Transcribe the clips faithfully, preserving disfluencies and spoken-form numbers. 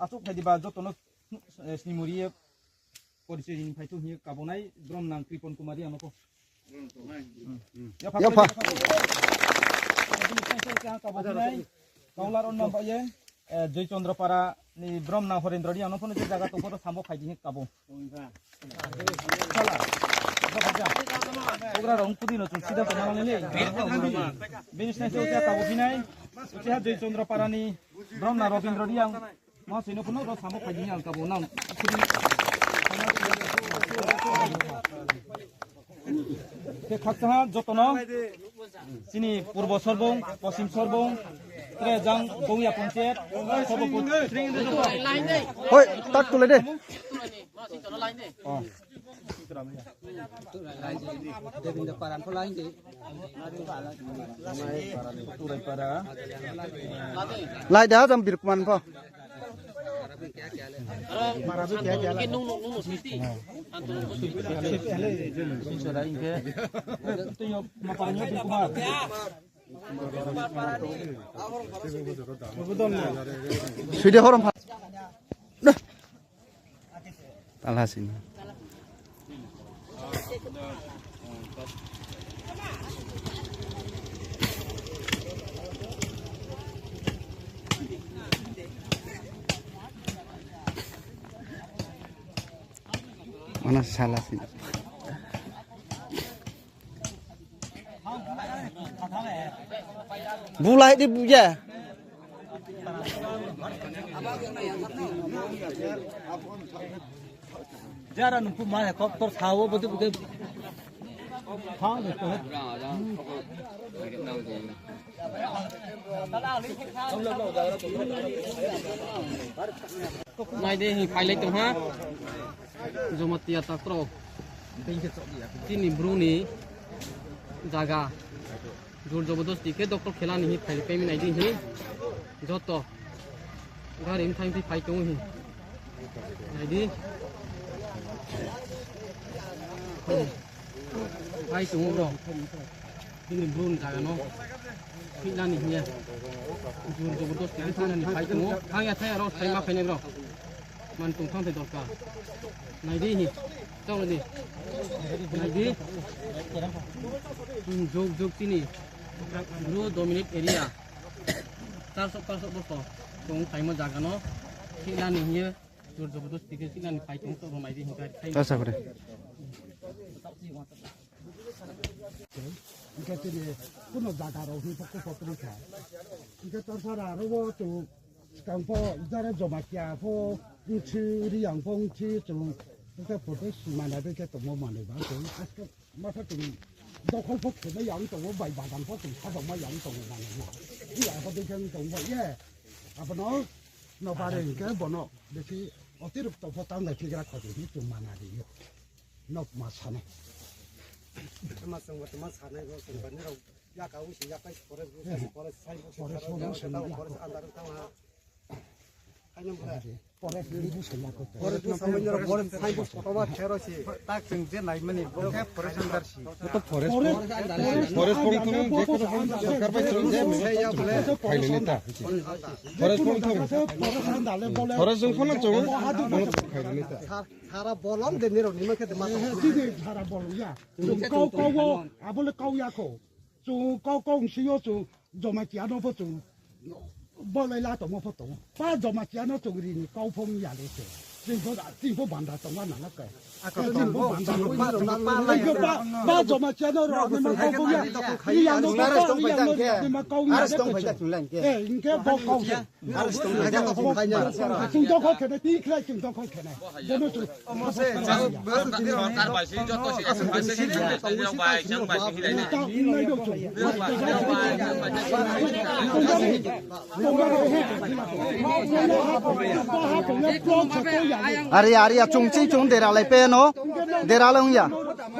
Aswk khaidi ba jotono, eh, snimuriye porichoi ring phaitu hiye kabonai brom nang Kripon Kumar Reang no ko. Yapha. Yapha. Kabonai Kaular on namba ye, eh, Joy Chandra Para ni brom nang Horendra Reang no phone je jaga tongkho sambo khaidi hiye kabo. Sala. Ugra rong pudi no chuk sida to manang le. Bini snai se utia kabo phinai. Utia Joy Chandra Para ni brom nang Robindra Reang. Ma sino phano ro sambo khaidi hiye kabo nang. Khe khaksaha jotono chini purbo sorbong, posim sorbong, tre jang bongya panchayat, sorbopot-, Hoi, tak tule de. Oh. Lai da jam birkuman pho. Suide horom pha. Talhasini. Mana salasini. Bulai di buya. Jara nungku ma he kok tor sao bodu buke. Thang de to. Nai de hi phailai tong ha. Jamatia takrok. Tini bruni jaga. Jur jobodosti khe doctor khelani hi phai payment naidi hi. Joto. Gari mthang phi phai tongo hi. Naidi. Phai tongo bro. Tini bruni jaga no. Phitlani hiya. Jur jobodosti khe thanani phai tongo. Thangya thaya ro sai ma phainai bro. Man tong thang thai dorkar. Naidi hi. Chong di. Naidi. Hmm, jog jog tini. Bro dominate area. Charsok charsok bosor. Tong phaima jaga no. Phitlani hiya. Jur jobodosti khe phitlani phai tong to naidi hi. Asa kore. Hingke tini kuno jaga rok hingke kuphok wngkha. Hingke tor sara aro bo chwng swkang pho jara Jamatia pho wngsi Reang pho wngsi chwng hingke photo sima nai bai khe tongmo manwi ba chwng aske masa chwng dokhol pho khe bai yang tongo bai bagan pho chwng sajak ma yang tongo manwi. Iya pho bai khe wng tong bai ye abono no bare hingke bono bisi otirokto pho tanglai phigra khoti hini chwng mana ri yo. Nok ma sano. Tama song tama sanai go song bani rok ya ka usi ya kai forest forest sai forest forest andar tang ha. Forest ni bu song ko. Forest ni samai ni rok forest sai ko ba thero si. Tak sing je nai mani bo ke forest andar si. To forest forest forest kong thung je ko sarkar bai thung je. Sai ya bole. Forest kong thung. Forest andar le bole. Forest jong kono chong. Khailani ta. Sara bolong de nirok ni makhe de ma. He, he, tini sara bolong ya. Chwng kau kau o, abole kau ya kho. Chwng kau kau wng sio chwng Jamatia no pho chwng bolai la tongmo pho tongo. Pa Jamatia no chwng ri ni kau phong ya le se. Chwng pho, chwng pho banda tongma nana kai. Chwng pho banda tongma. Ba, ba Jamatia no rok ni ma kau phong ya. Ri ya no ba, ri ya no rok ni ma kau ya le kai. Eh, hingke bo kau ya. Chwng dokhol khenai, twi khlai chwng dokhol khenai. Bono chwng. Ari, ari, ya, chwng ching chwng dera lai pe no. Dera lai ya.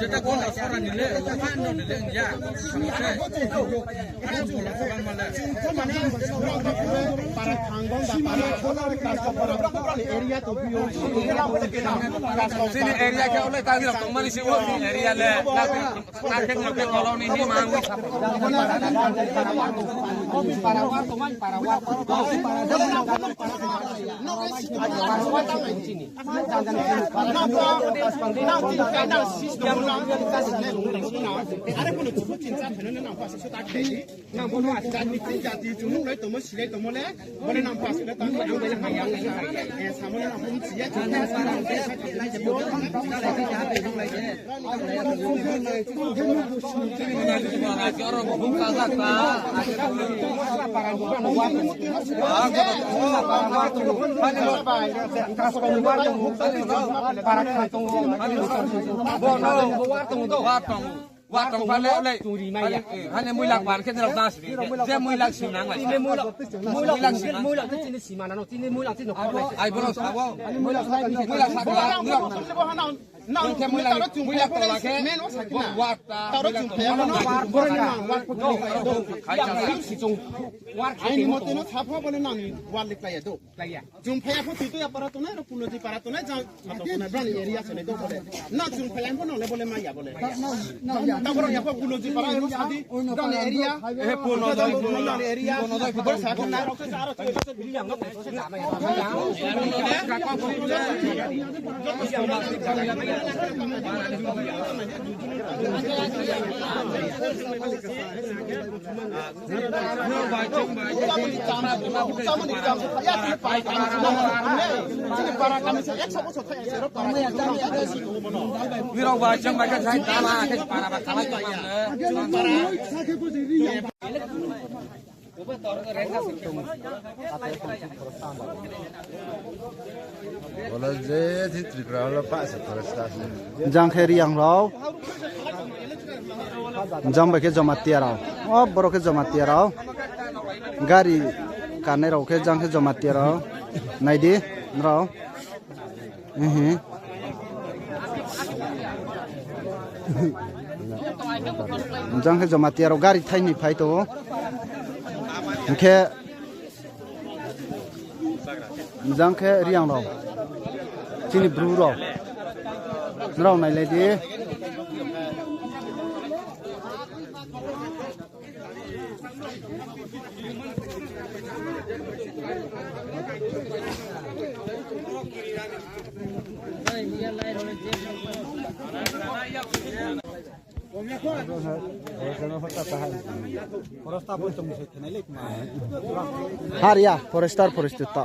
Jeta gol asora nile, fan no nile ya. Para thangong da para para area to biyo. Sini area ke oleh tagi rok tongmani si area le. Nakhe nakhe koloni hi mangwi. Nang bono jati jati chumung lai tomo silai tomo le, bole nang pas le tang ang bole hai ang hai. Eh, samo le nang pun sia. Watong pale le. Turi maya. Hane muilak ban khe nrok das bi. Je muilak sim nang lai. Tini muilak. Muilak tini muilak tini simana no tini muilak tini khorlai. Ai bono sabo. Muilak sabo. Nang khe muilak. Muilak to lakhe. Wata. Taro chung phe no. Bore nang wat. Ai ni mote no thapha bole nang wat liklaya do. Chung phaya pho tui tui para tonai ro puno ji para tonai jang. Brani area sene do bole. Na chung phaya pho no le bole maya bole. Ta boro ya pho puno ji para ro sadi. Brani area. Eh, puno doi, puno doi. Area. Puno doi, puno doi. Sa na ro sa ro. Wirok ba chwng bai khe sai tala khe para ba khalai tong mano. Wala je thi Tripura wala pa sa thara sa. Jang khe Riang rok. Jang bai khe Jamatia rok. O borok khe Jamatia rok. Gari kanai rok khe jang khe Jamatia rok. Naidi norok. Ehe. Jang khe Jamatia rok gari thaini phai tongo. Hinkhe jang khe Riang rok. Chini bru rok. Norok nailai di. Har ya, forester, forester ta.